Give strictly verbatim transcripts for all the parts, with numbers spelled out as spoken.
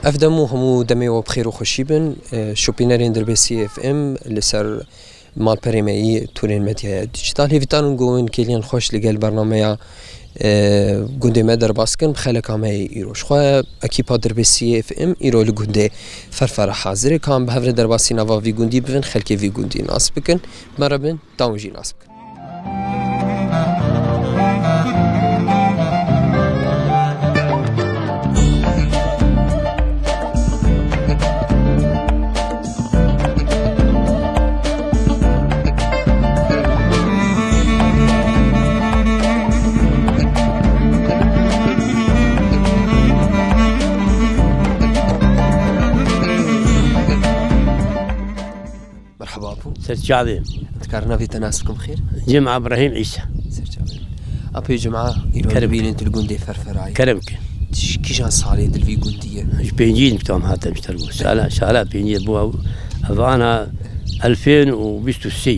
Ev dem û hemû demê we bi xêr û xweşî bin. E, şopînerên Dirbêsiyê F M li ser malperê me yî torên medyaya dîjîtal. Hêvîdar in ku hûn kêliyên xweş li gel bernameya, e, gundê me derbas kin, bi xeleka me yê îro. Ji xwe ekîpa Dirbêsiyê F M îro li gundê Ferfera hazir e. Ka em bi hev re derbasî nava vî gundî bibin, xelkê vî gundî nas bikin. Me re bin, da hûn jî nas bikin. Merhaba Apo. Ser çavê. Dikar navê te nas bikim xêr? Cima Ibrahîm Îsa. Ser çavê. Apê Cima, îro Kerem. Dibînin tu li gundê Ferferayê. Kerem ke. Ji kîjan salê di vî gundî ye? Ji pêncî tam hatim ji ter bû. Sala, sala pêncî bû ev, ev ana elfên û bîst û sê.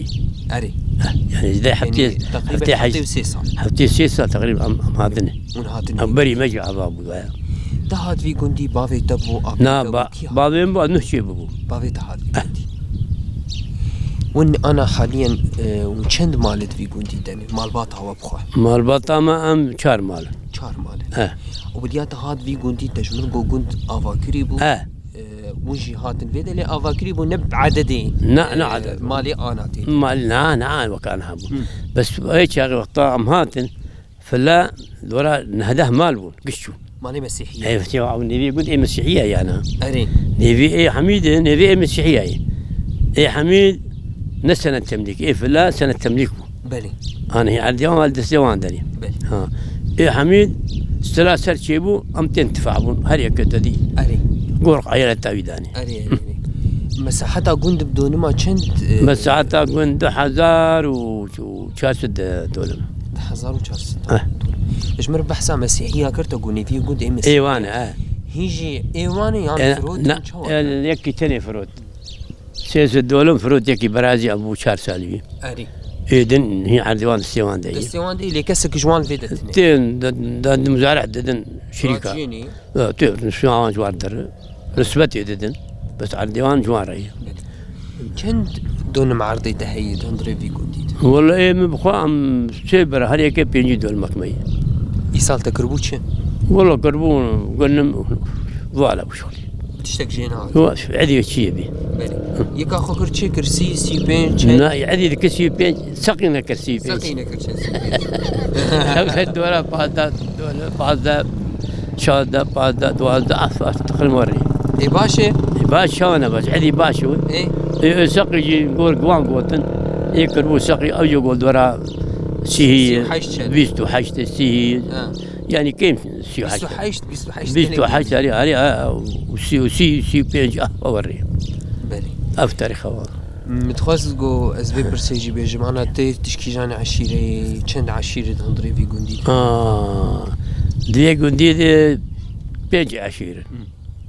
Erê. Heh, yani ji de heftê, Yani, teqrîben heftê heşt, heftê û sê sal. Heftê sê sal teqrîben em, em hatine. Hûn hatine. Em berî me jî ava bû ya. Te hat vî gundî bavê te bû, apê Na, te bû, ba-, kî hat? Bavê min bû, nuh çê bû. Bavê te hat vî gundî. Hûn ana haliyen, e, hûn çend mal di vî gundî de ne? Malbata we bixwe. Malbata me em çar mal in. Çar mal in. He. Û biliya te hat vî gundî te ji min got gund avakirî bû. He. E, hûn jî hatin vê de lê avakirî bû ne bi ededê, Ne, ne e, eded. Malê ana tê. Mal, na, na, wek ana hebû. Hı. Bes ê çaxê wexta em hatin, Fila dora nehdeh mal bûn, giş çûn. Malê Mesîhî ye. Ev, ev nêvî gund ê Mesîhî ye yani. Erê. Nêvî ê Hemîd e, nêvî ê Mesîhî ye. Ê Hemîd ne senet temlîk, ê Fila senet temlîk bû. Belê. Hani erdê wan destê wan derî. Belê. Ha. Ê Hemîd sila ser çêbû, em tên tifa bûn. Her yek te dî. Erê. Gorq eyaleta wî danî. Erê, erê, erê. Mesaheta gund bi donima çend, e, Mesaheta gund du hezar û çar sed dolim. Du hezar û çar sed. Eh. Ji mir behsa Mesîhiya kir, te got nêvî gund ê Mesîhiya. Ê wan e, eh. Hîn jî ê wan e yan E, firot na, yan çawa? E, yekî tenê firot. Sê sed dolim firot, yekî berazî em bû çar salî. Erî. Ê din hîn erdê wan destê wan de ye. Destê wan de ye, lê kesek ji wan vê de tune. Tên, da, da, muzareh didin şirîka. Raciyê ne? E, tu, nusûna wan ji wan dir. Nisbetê didin. Bes erdê wan ji wan re ye. Çend donim erdê te heye di hundirê vî gundî de? Wele ê min bixwe em sê bira, her yekê pêncî dolimek me ye. Îsal te kiribû çi? Wele kiribû gunim vala bû şixulî. Tiştek jê nehatiye. Wa, edî çi ye bî? Belê. Yeka xwe kir çê kir, sî, sî û pênc, çend? Na, edî dike sî û pênc, seqî nekir sî û pênc. Seqî nekir çend sî û pênc. Ev her dora pazdeh, dole, pazdeh, şazdeh, pazdeh, duwazdeh, af, af, teqrîben warî. Ê baş e? Ê baş, çawa ne baş? Edî baş e. Ê? Ê, ê seqî jî gor, wan gotin. Ê kiribû seqî, ew jî got dora sî, Sî û heşt çend? Bîst û heşt, sî. Ha. Yani kêm sî û heşt. Bîst û heşt, bîst û heşt Bîst û heşt, tenê herî, herî, ha, û sî û sî, sî û pênc, ah, warî. Belê. Ev tarîxa wa. Min dixwest ku ez vê pirsê jî bêjim, ana tê tu ji kîjan eşîrê, çend eşîrê di hundirê vî gundî de? Aa, di vê gundî de pênc eşîr in. Hı.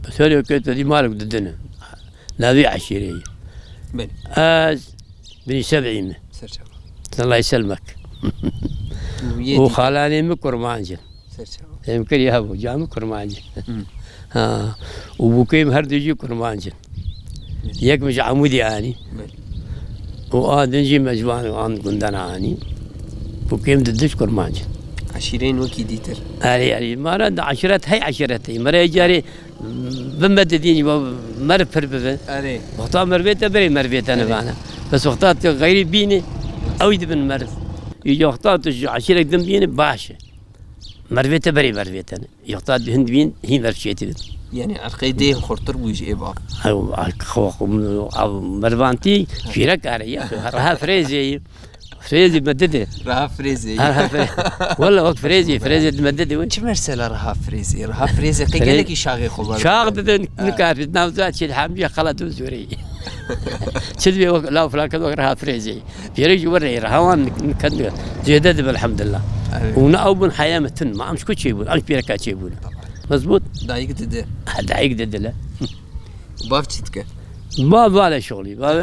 Bes her yekê te dî malek didin e. Navê eşîrê ye. Belê. Ez binî seb'î me. Ser çava. Allah yselmek. Û yê Û dî- xalanê min kurmanc in. Ser çava. Em kiriya bû, camî kurmancî. Hı. Ha. Û bûkeyim her du jî kurmancî. Belê. Yek min ji Amûdê anî. Belê. Û a din jî me ji van an gundan anî. Bûkeyim di du jî kurmancî. Eşîreyên wekî dîtir. Erê, erê. Mara da eşîret hey eşîret hey. Mara carê bi me didînî, ba mer pir bibin. Erê. Wexta mer vê te berê mer vê te Erê. nivane. Bes wexta tu xeyrî bînî, ew dibin mer. Îca wexta tu ji eşîrek din bînî baş e. Mervê te berê mervê te ne. Yexta di hin dibîn hîn ver çêtir. Yani erqê dê xurtir bû ji ê bav. Ew, a, xwe, xwe, ew mervantî Ha. fîrek are ya. Reha frêzê ye. Frêzê me dide. Reha frêzê ye. Ha, ha, fre-, walla wek frêzê, frêzê me dide wê. Çi mesela reha frêzê? Reha frêzê qê Frê-, gelekî şaxê xwe ber. Şax didin, Ha. nikar, navza çêl hamiye xelat û zûrê. Çi dibê wek law filan ked wek reha frêzê. Pêrê jî werê reha wan nik-, niket zêde dibe elhamdulillah. Evet. Û ne ew bûn heya me tun, ma em ji ku çêbûn, em ji pêreka çêbûn. Mezbût? Dayik dide. Ha, dayik dide le. Bav çi dike? Bav vale şoxlî. Bav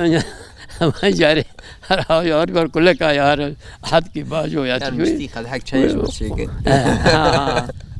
carê her ha yar ber kuleka yar hatkî bajo ya Yani çi. Mistî xelhek çay ji min çêke. Ha, ha.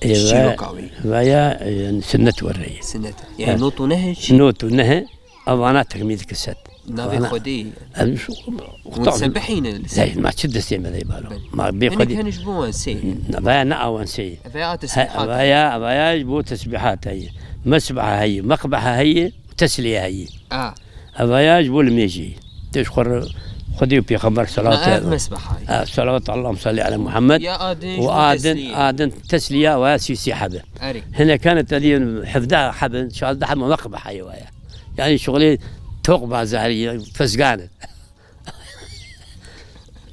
Ê, ve-, şîroka wî. Veya, e, yani sünnet wereyê. Sünnet. Yani, ha, not û nehê çi? Not û nehê, evana tekmîl dike sed. Navê Xwedê. Em şu, Hûn sebihîne li ser. Hey, ma çi destê me de balo. Belê. Ma bê Hinek Xwedê. Hinek ji bo wan sê. Veya ne awan sê. Veya tesbîhat. Veya, veya ji bo tesbîhat heye. Mesbeha heye, meqbeha heye, tesliye heye. A. Evaya ji bo limêjî. Te ji xwe re Xwedê û Pêxember selawat. Na, ev mesbeha ye. Ha, selawat, Allahümme salli ala Muhammed. Ya adin ji bo tesliye. Û adin, adin tesliye, evaya sî sî hebe. Erê. Hinek hene te diyên hevdeh hebe, şazdeh hebe meqbeha ye waya. Yani şuxulê tok bazarî, fezgan e.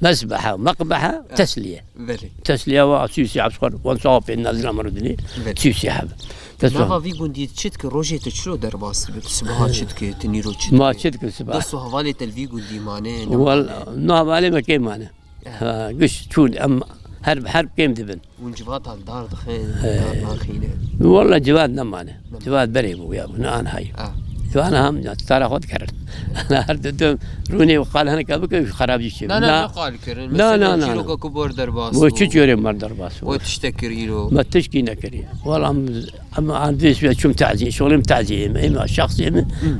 Mesbeha, meqbeha, tesliye. Belê. Tesliye ve sî sî hebe xwe, wan sawa pê nazila me re dinê. Belê. Sî sî hebe. Nava vî gundî çi dike, rojê tu çilo derbas dibe, tu sibaha çi dike, tu nîro çi dike? Ma çi dike sibaha? Dest û hevalê te li vî gundî mane, ne mane? Wal-, no hevalê me kêm mane. Eh. Ha, giş çûn, em her, her kêm dibin. Hûn civata li dar dixin, dar naxîne? Walla civat nemane. Nemane. Civat berê bû ya, ne anha ye. Ah. Civat hem ya, tara xwe dikerin. Her du dem rûnê û qal hineka bike, xerabî çê. Na, na, ne qal kirin. Na, na, na, na. Mesela çîroka ku bor derbas bû. Wê çi çorê mar derbas bû. Wê tiştek kir îro. Me tişkî nekirî. Walla em, em an vê şûya çûm tazî, şolim tazî em, em şahsî em,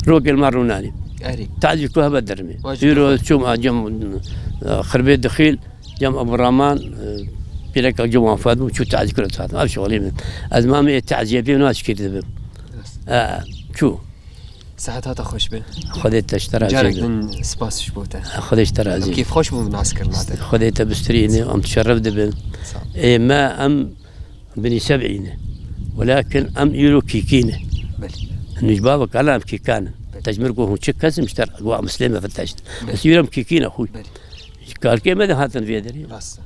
rokên me rûnanî. Erê. Tazî ku hebe dermê. Îro çûm a cem, e, xirbê dixîl, Cem Abdurrahman, e, pîreka cem wefat bû, çû tazî kir, hat. Ev şixulê min. Ez mamê tazîye bêm, nas kir dibim. Rast. E, çû. Saet hata xweş be. Xwedê te ji te razî be. Carek din spas ji bo te. Xwedê ji te razî be. Kêf xweş bû nas kirina te. Xwedê te bistirîne, em şeref dibin. Sağ ol. Ê me em binî seb'î ne. Welakin em îro kîkî ne. Belê. Nûj bavek ala em kîkan in. Belê. Te ji min got hûn çi kes in, ji te got em Mislê me fiteşt. Belê. Ez îro em kîkî ne xwî. Belê. Ji kalkê me de hatin vê derê. Rast e.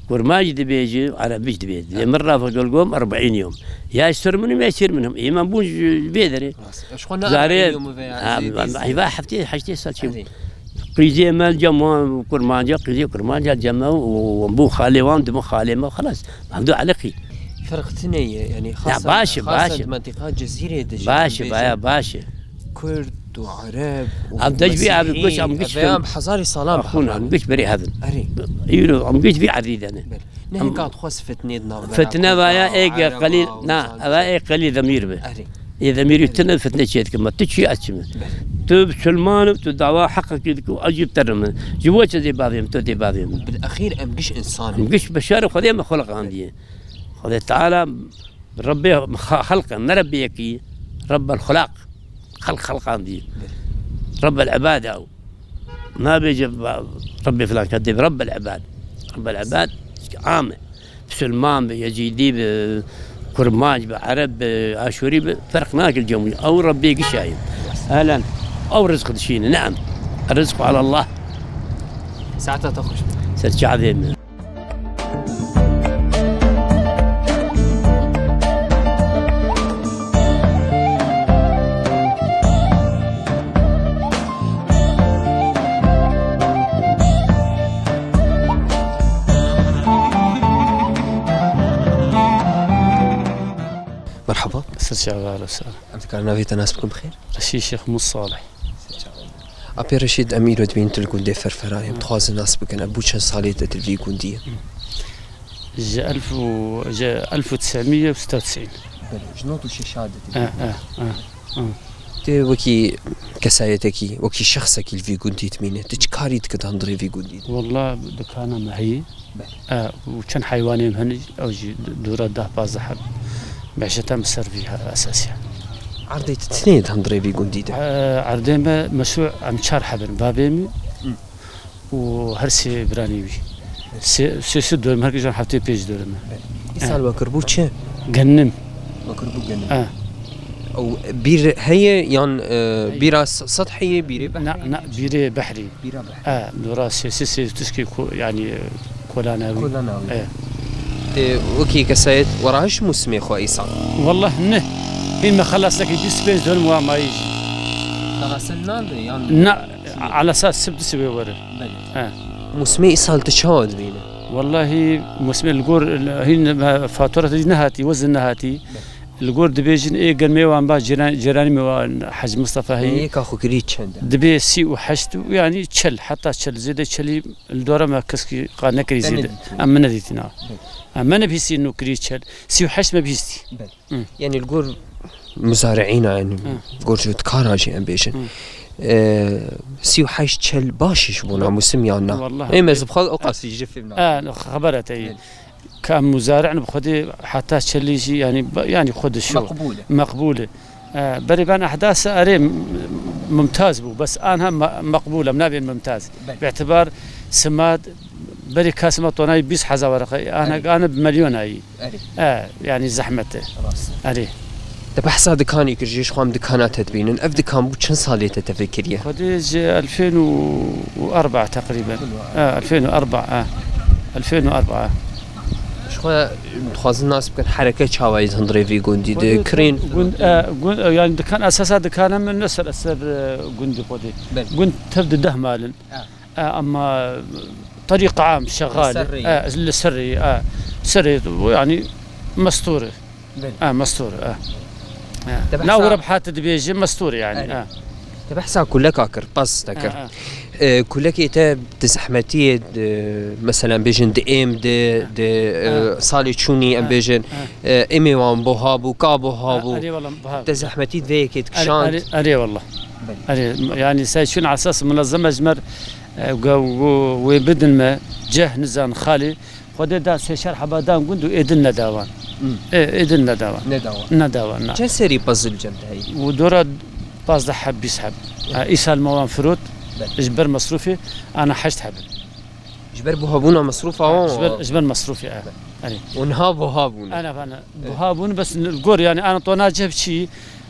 Kurmanc dibêje, Erebî jî dibêje. Dê min rafik gel gom erbîn yom. Ya ser min im, ya ser min im. Ê min bûn ji vê derê. Rast. Ji xwe ne Zarê, erbîn yom veya ha, zêdî, zêdî. Heyva heftê, heştê sal çi. Erê. Qîzê me cem wan kurmanca, qîzê kurmanca cem me û bû xalê wan, dimin xalê me, xelas. Hevdu eleqî. Ferq tine ye, yani Ya xasan, baş e, xasan baş e. Mentiqa Cezîrê de jî Baş e, em bêjin. Baya baş e. Kurd û Ereb û Em dej vî abi Mesîhî, goç, em giç ev û em hezarî salan Axûn, em bihevin. Giç berî hevin. Erê. Îro, em giç vî erdî de ne. Belê. Ne Em hinka dixwest fitnê di navbera Fitne Kurda, vaya ê ge Ereba qelîl, û na, Zazî. Eva ê qelîl demîr be. Erê. Ê demîrî Erê. Tine fitne çêdikim, tu çi açime. Belê. Tu bisilman, tu dawa heqekî dikî, ecîb terim. Ji bo çi dê bavêm, tu dê bavêm. Bil exîr em giş insan in. Em giş beşer Xwedê me xulq andiye. Xwedê Teala Rebbê xa-, xelq e, ne Rebbê yekî, Rebbel xulaq. Xelq xelqandî. Rebbel ibad ew. Nabêje ba-, Rebbê filan kes dê Rebbel ibad. Rebbel ibad am e. Musulman be, Yezîdî be, Kurmanc be, Ereb be, Aşûrî be, ferq nake cemû. Ew Rebbê gişayî. Helen, ew rizq dişîne, ne em. Rizq ala Allah. Saeta te xweş be. Ser çavê me. Merhaba. Ser çava, ahlen we sehlen. Em dikarin navê te nas bikin, bi xêr? Reşîd Şêx Mûs Salih. Apê Reşîd, em îro dibînin tu li gundê Ferferayê. Hı. Em dixwazin nas bikin, ev bû çend salê te tu li vî gundî ye? Hı. Ji elf û, ji elf û tesemiye û sî û tesîn. Belê, ji nod û şeş de tu. E, e, e, e. Tu wekî kesayetekî, wekî şexsekî li vî gundî dimîne. Tu çi karî dikit hundirê vî gundî de? Walla dikana me heyî. Belê. E, û çend heywanê em hene, ew jî d-, dûra deh pazdeh heb. Meşeta me ser vî he-, esas e. Erdê tu tinê di hundirê vî gundî de? E, erdê me meşrû em çar heb in. Bavê min Hı. û her sê biranî wî. Sê, sê, sê dorm, her kijan heftê pênc dorm e. Belê. Îsal E. we kiribû çi? Gennim. We kiribû gennim. E. Ew bîr heye yan, e, Heye. bîra s-, sethî ye, bîrê behrî Na, ye? na, bîrê behrî. Bîra behrî. E, dora sê sê sê tişkê ko-, yanî, e, kolana wî. Kolana wî. E. Te wekî kesayet we rahişt mûsimê xwe îsal? Wallah ne. Hîn me xelas nekir bîst pênc dorm wa mayî jî. Daha sen nade yan? Na, ala saet sib du sibê were. Belê. E. Mûsimê îsal tu çawa dibîne? Wallahî mûsimê li gor, hîn me fatura te jî nehatî, wezin nehatî. Belê. Li gor dibêjin ê germê wan ba cêran-, cêranî me wan Hec Mistefa heyî. Yeka xwe kirî çend e? Dibê sî û heşt û yanî çel, heta çel, zêde çelî li dora me keskî qa nekirî Te zêde. nedîtî? Em min nedîtî na. Hı. Em me nebihîstî nû kirî çel. Sî û heşt me bihîstî. Belê. Hı. Yanî li gor muzari'îna, yanî Hı. gor ji dikara jî em bêjin. Hı. E, sî û heşt çel baş e ji bo Be-, namûsim yan na? Wallah. Ê me zibxal o qasî ji fêm na. E, xebera te yî. Belê. Ka muzari'in bi xwedê heta çelî jî, yanî, ba-, yanî xwe dişo. Meqbûl e. Meqbûl e. E, berê van ehdasa erê m-, mumtaz bû, bes anha me-, meqbûl e, em navên mumtaz. Belê. Bi îtibar simad, berê ka simad tonayî bîst hezar wereqe, anha Erê. ane bi milyonayî. Erê. E, yanî zehmet e. Rast. Erê. Te behsa dikanê kir, jî ji xwe em dikana te dibînin. Ev dikan bû çend salê te tevê kiriye? Xwedê ji elfên û erba teqrîben. Elfên û erba. E, elfên û erba, e. Elfên û erba. Ji xwe dixwazin nas bikin, hereke çawayî di hundirê vî gundî de Xwedê kirîn? Gund, e, gund, e, yanî dikan, esasa dikana min ne ser, ser, e, gundî xwedê. Belê. Gund tev di deh mal in. E. E, ama terîq am şexal, Li ser rê. E, li ser rê, e, ser rê, yanî mestûr e. Belê. E, mestûr e. E. Te behsa Na were bi hat dibêje mestûr e yanî, Erê. e. Te behsa kuleka kir, pas te kir. E, e. E, kulekê te di zehmetiyê, di, meselen bêjin di êm de, Ha. di, e, Ha. salê çûnî em Ha. bêjin, Ha. e, êmê wan buha bû, ka buha Ha, bû. erê wala, buha Te bû. zehmetî di vê yekê Erê, dikişand. erê, erê wala. Belê. Erê, yanî say çûn esas munezem e ji me re, e, go, go, wê bidin me, ceh nizan xalê, Xwedê da sê çar heba dan gund û êdin nedawan. Hmm. Ê, êdin nedawan. Nedawan. Nedawan, na. Çend serî pezil cem te heyî? Û dora pazdeh heb, bîst heb. Ha, îsal me wan firot, Belê. ji ber mesrûfê, ana heşt heb. Ji ber buhabûna mesrûfa wan? Ji ber, ji ber mesrûfê, e. Belê. Erê. Û niha buha bûne? Ana, ana, Evet. buha bûne, bes li gor, yanî, ana tona ceh çi,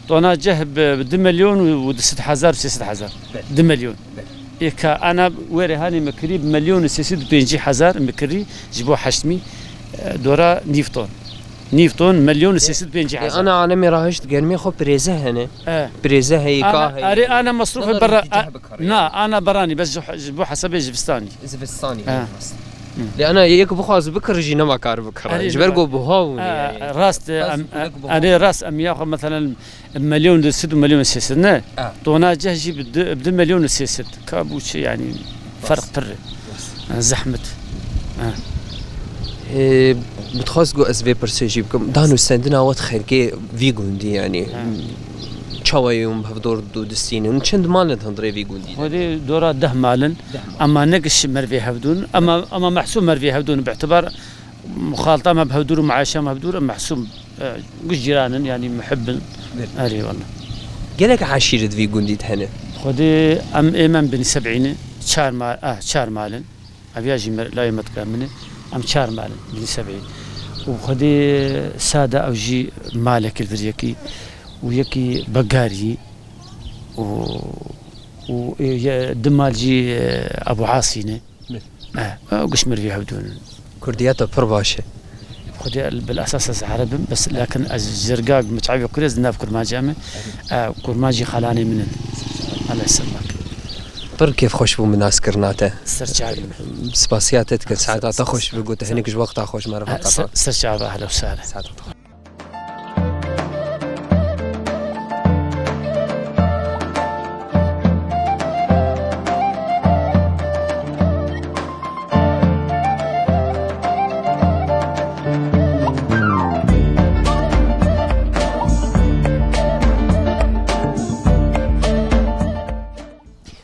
tona ceh bi, bi du milyon û, û du sed hezar, sê sed hezar. Belê. Du milyon. Belê. Ka ana wêrê hanê me kirî bi milyon û sê sed û pêncî hezar me kirî ji bo heştmî, e, dora nîv ton. Nîv ton milyon û sê sed û pêncî hezar. E, ana alemê rahişt germê xwe pirêze hene. E. Pirêze heye, ka heye. Erê, ana mesrûfê berra-, na, ana beranî, bes ji, ji bo hesabê zivistanî. Zivistanî. E. Lê ana yek bixwaze bikir jî nema kar bikir. Erê, ji ber ku buha bûne, e, yani. Rast, e, em, erê, rast, em ya xwe, meselen, milyon du sed û milyon sê sed ne? E. Tona ceh jî bi du, bi du milyon û sê sed. Ka bû çi, yani, ferq pir e. Rast. E, zehmet. E. E, min dixwest ku ez vê pirsê jî bikim. Danûstendina we di xelkê vî gundî, yani, çawa yûn bi hevdor du distînin? Çend mal in hundirê vî gundî de? Xwedê dora deh mal in. Deh mal. Ama ne giş mervê hevdûn. Ama, ama mehsûm mervê hevdûn bi îtibar muxalta me bi hevdûr û muaşa me bi dûr, em mehsûm, e, giş cîran in, yanî muhib in. Erê wele. Gelek eşîret vî gundî de hene? Xwedê em ê me Binî Seb'î ne, çar ma-, ah, çar mal in. Ev ya jî me-, layê me dike min e. Em çar mal in, Binî Seb'î. Û xwedê sade ew jî malek li vir yekî û yekî Begarî û, û, e, ye-, du mal jî, e, Ebû Asî ne. Belê. E, e, giş mervê hevdûn. Kurdiyeta pir baş e. Xwedê bil esas ez Ereb im, bes lakin ez ji zirga mit'evê Kurd ez di nav Kurmancî me. E, Kurmancî xalanê min in. Allah yesselmek. Pir kêfxweş bûm bi naskirina te. Ser çavê me. Spasiya te dikim. Saeta te xweş be, got te hinek ji wexta xwe ji me re ve qata. Ser çava, ehla û sehla. Saeta te xweş.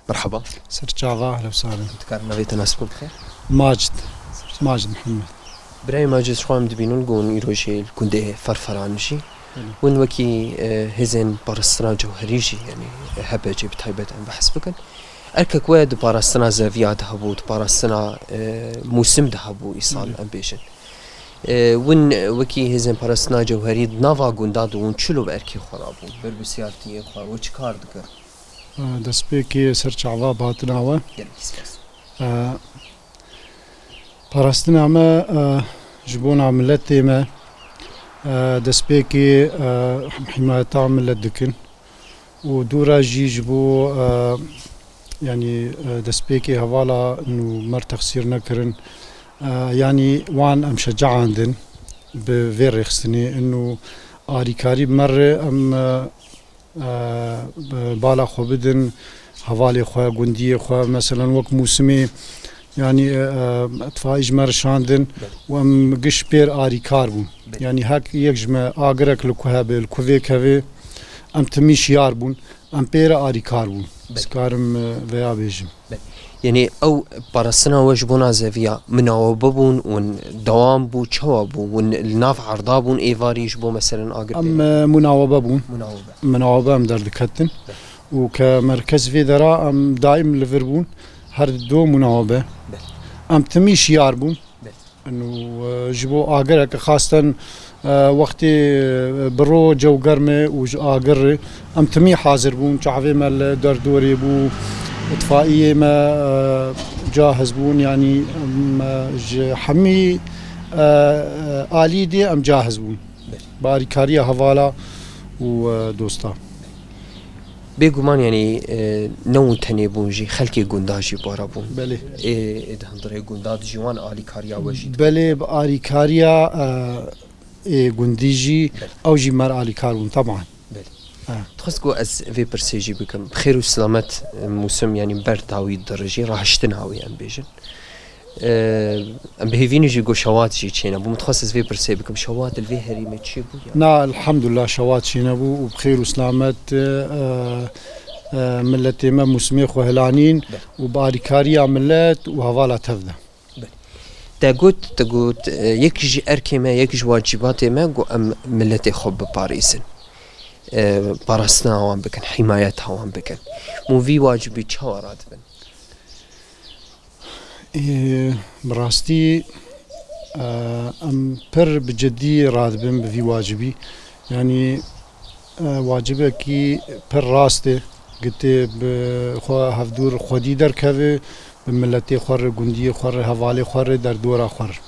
Merhaba. Ser çava, ehla û sehla. Dikarim navê te nas bikim, bi xêr? Macid. Macid Mihemed. Birayê Macid, ji xwe em dibînin ku hûn îro jî li gundê Ferferan jî. Belê. Hûn wekî, e, hêzên parastina cewherî jî, yanî H P C bi taybet em behs bikin. Erkek we di parastina zeviya de hebû, di parastina, e, mûsim de hebû, îsal em bêjin. E, hûn wekî hêzên parastina cewherî di nava gunda de hûn çilo bi erkê xwe rabûn? Berpirsiyartiyê xwe, we çi kar dikir? Destpêkê ser çava bi hatina we. Gelekî spas. Parastina me, e, ji bona miletê me, e, destpêkê, e, hîmayeta milet dikin û dû re jî ji bo, e, yanî, e, destpêkê hevala nû me re texsîr nekirin. E, yanî wan em şecaandin bi vê rêxistinê, û alîkarî bi me re em, e, e, bala xwe bidin hevalê xwe, gundiyê xwe, meselen wek mûsimê, yanî, e, e, itfaî ji me re şandin û em giş pêr alîkar bûn. Belê. Yanî hek yek ji me agirek li ku hebe, li ku vê keve, em timî şiyar bûn, em pêre alîkar bûn. Belê. Ez karim, e, veya bêjim. Belê. Yanî ew parastina we ji bona zeviya munawibe bûn û dewam bû, çawa bû? Hûn li nav erda bûn êvarî ji bo meselen agir pê? Em, e, munawibe bûn. Munawibe. Munawibe em derdiketin. Belê. Û ke merkez vê dera em daîm li vir bûn, her du munawibe. Belê. Em timî şiyar bûn. Belê. Û, e, ji bo agireke xasten, e, wextê, e, bi ro cew germ e û ji agir re em timî hazir bûn, çavê me li derdorê bû, itfaiyê me, e, cahiz bûn, yanî em, e, ji hemî, e, e, alî dê em cahiz bûn. Belê. Bi alîkariya hevala û, e, dosta. Bêguman, yanî, e, ne hûn tenê bûn jî, xelkê gunda jî bi we re bûn. Belê. Ê, ê di hundirê gunda de jî wan alîkariya we jî dikin. Belê, bi alîkariya, e, ê gundî jî, belê, ew jî me re alîkar bûn, teban. Belê. Ha. Dixwest ku ez vê pirsê jî bikim. Bi xêr û silamet, e, mûsim, yanî ber dawî dirijî, rahiştina wî em bêjin. Em bi hêvî ne jî ku şewat jî çênebû. Min dixwest ez vê pirsê bikim. Şewat li vê herêmê çêbû ya? Na, elhamdulillah şewat çênebû û bi xêr û silamet, e, e, miletê me mûsimê xwe hilanîn û bi alîkariya milet û hevala tev de. Belê. Te got, te got, e, yek ji erkê me, yek ji wacîbatê me ku em miletê xwe biparêzin. E, parastina wan bikin, hîmayeta wan bikin. Hûn vî wacibî çawa radibin? Ê, bi rastî, e, em pir bi cidî radibin bi vî wacibî. Yanî, e, wacibekî pir rast e. Gitê bi xwe hevdûr xwedî derkeve, bi miletê xwe re, gundiyê xwe re, hevalê xwe re, derdora xwe re.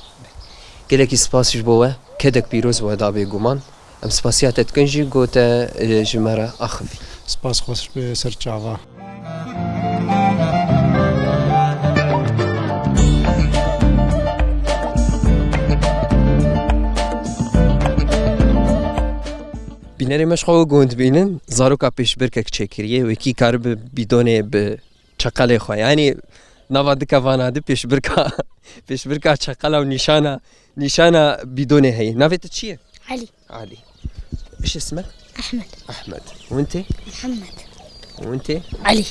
Gelekî spas ji bo we. Kedek pîroz we da bêguman. Em spasiya te dikin jî, ku te, e, ji me re axivî. Spas xweş be ser çava. Bînerê me ji xwe gund bînin, zaroka pêşbirkek çêkiriye, wekî karibe bîdonê bi çeqelê xwe. Yanî nava dikevana di pêşbirka, pêşbirka çeqela û nîşana, nîşana bîdonê heye. Navê tu çi ye? Elî. Elî. Iş ismek? Ahmed. Ahmed. وانت؟ محمد. وانت؟ علي.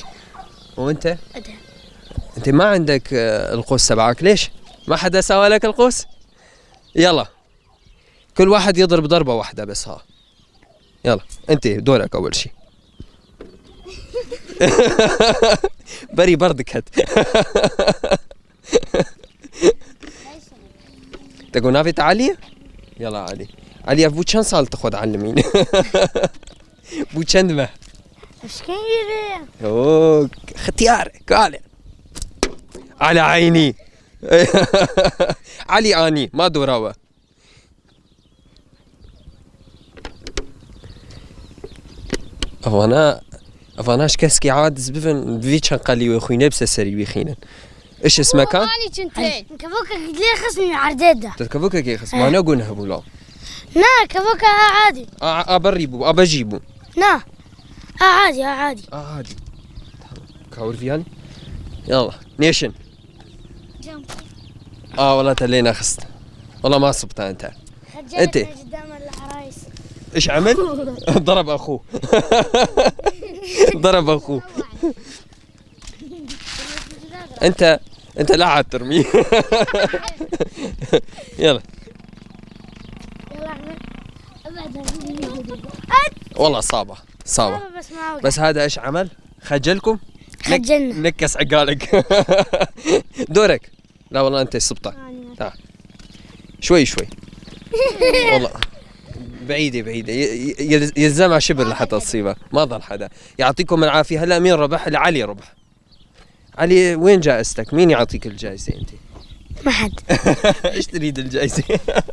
وانت؟ أدهم. انت ما عندك، آه، القوس تبعك، ليش؟ ما حدا سوى لك القوس؟ يلا. كل واحد يضرب ضربة واحدة بس، ها. يلا، انت دورك اول شي. بري بردك هات. تقول نافي تعالي؟ يلا علي. علي، بو چند سال تاخذ تعلمين؟ بو چند مه؟ ايش كان يري؟ اوه، ختيار، كالي. على عيني. علي اني، ما دوراوه. Evana, evana ji keskî aciz bibin, bi vî çend qelî wê xwînê bi ser serî wî xînin. Iş ismekan? Anî çin tê. Kevokek lê xistin erdê de. Te kevokekê xist, ma ne guneh bû la? Na, kevoka a adî. A, a berî bû, a bejî bû. Na. A adî, a adî. A adî. Tamam. Kawir viyan. Yallah. Nêşin. Cam. Aa, wala te lê nexist. Wala ma sibta ente. Ente. ايش عمل؟ ضرب اخوه. ضرب اخوه. انت، انت لا عاد ترمي. يلا. والله صعبة، صعبة. بس هذا ايش عمل؟ خجلكم؟ خجلنا. نكس عقالك. دورك. لا والله انت سبطة. تعال. شوي شوي. والله. بعيدة، بعيدة. ي-، ي-، يلز-، يلزمها شبر لحتى تصيبها. ما ضل حدا. يعطيكم العافية. هلا مين ربح؟ العلي ربح. علي، وين جائزتك؟ مين يعطيك الجائزة انت؟ ما حد. ايش تريد الجائزة؟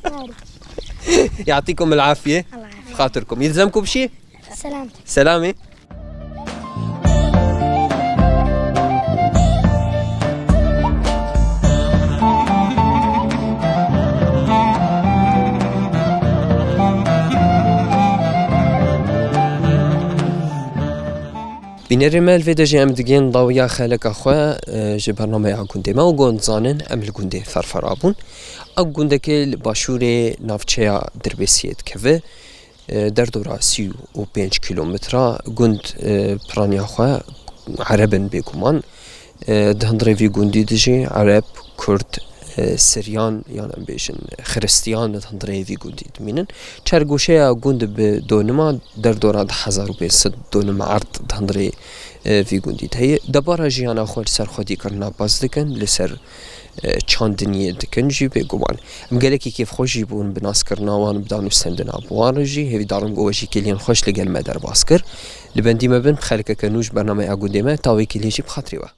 ما أعرف. يعطيكم العافية. الله يعافيك. بخاطركم. يلزمكم شيء؟ سلامتك. سلامة. Bînerê me, li vê de jî em digihên dawiya xeleka xwe, e, ji bernameya gundê me û gon dizanin em li gundê Ferfera bûn. Ew gundekê li başûrê navçeya Dirbêsiyê dikeve. E, derdora sî û pênc kîlometre gund, e, piraniya xwe Ereb in bêguman. E, di hundirê vî gundî de jî Ereb, Kurd, e, Siryan, yan em bêjin Xiristiyan di hundirê vî gundî dimînin. Çergoşeya gund bi donima derdora du hezar û pênc sed donim erd di hundirê, e, vî gundî de heye. Debara jiyana xwe li ser xwedîkirina baz dikin, li ser e, çandiniyê dikin jî bêguman. Em gelekî kêfxweş jî bûn bi naskirina wan, bi danûstendina bi wan re jî. Hêvîdarim ku we jî kêliyên xweş li gel me derbas kir. Li bendî me bin, bi xelkeke nû ji bernameya gundê me, ta wê kêliyê jî bi xatirê we.